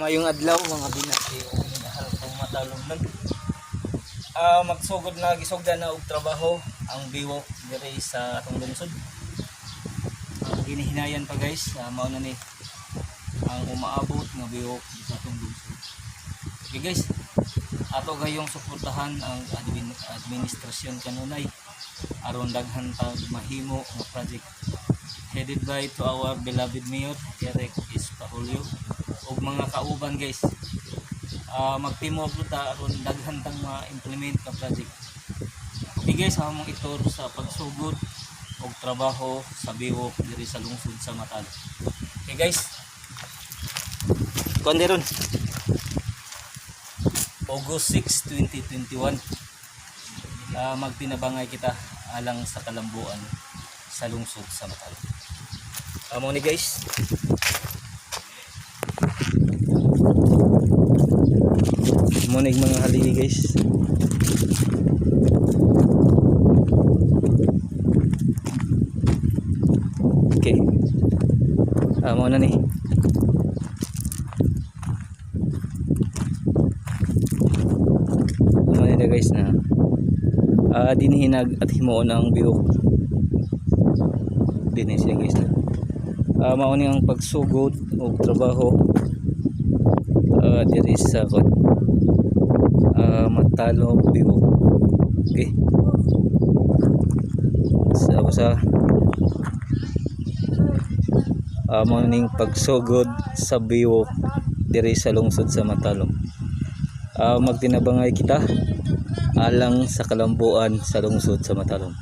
Mayong adlaw, mga binati o minahal kong matalom nun. Magsugod na, gisugdan na og trabaho ang biwok diri sa atong lungsod. Ginihinayan pa, guys, mao na ni ang umaabot nga biwok sa atong lungsod. Okay guys, ato gayong suportahan ang administrasyon kanunay aron daghan tag mahimo nga project, headed by to our beloved Mayor Eric Espahulio ug mga kauban, guys. Mag-teamwork ta aron daghan tang ma-implement nga project. Okay guys, among i-tour sa pagsugod og trabaho sa biwok diri sa lungsod sa Matalom. Okay guys, kuan ron August 6, 2021. Magtinabangay kita alang sa kalambuan sa lungsod sa Matalom. Amo ni, guys. Mo ni mga haligi, guys. Okay. Amo na ni. Amo ni na, guys, na dinhinag at himuon ang biwok. Dinhi siya, guys, na. Mao ni ang pagsugod og trabaho diri sa kon Matalom biwok. Okay. Sa mao ning pagsugod sa biwok diri sa lungsod sa Matalom. Magtinabangay kita alang sa kalambuan sa lungsod sa Matalom.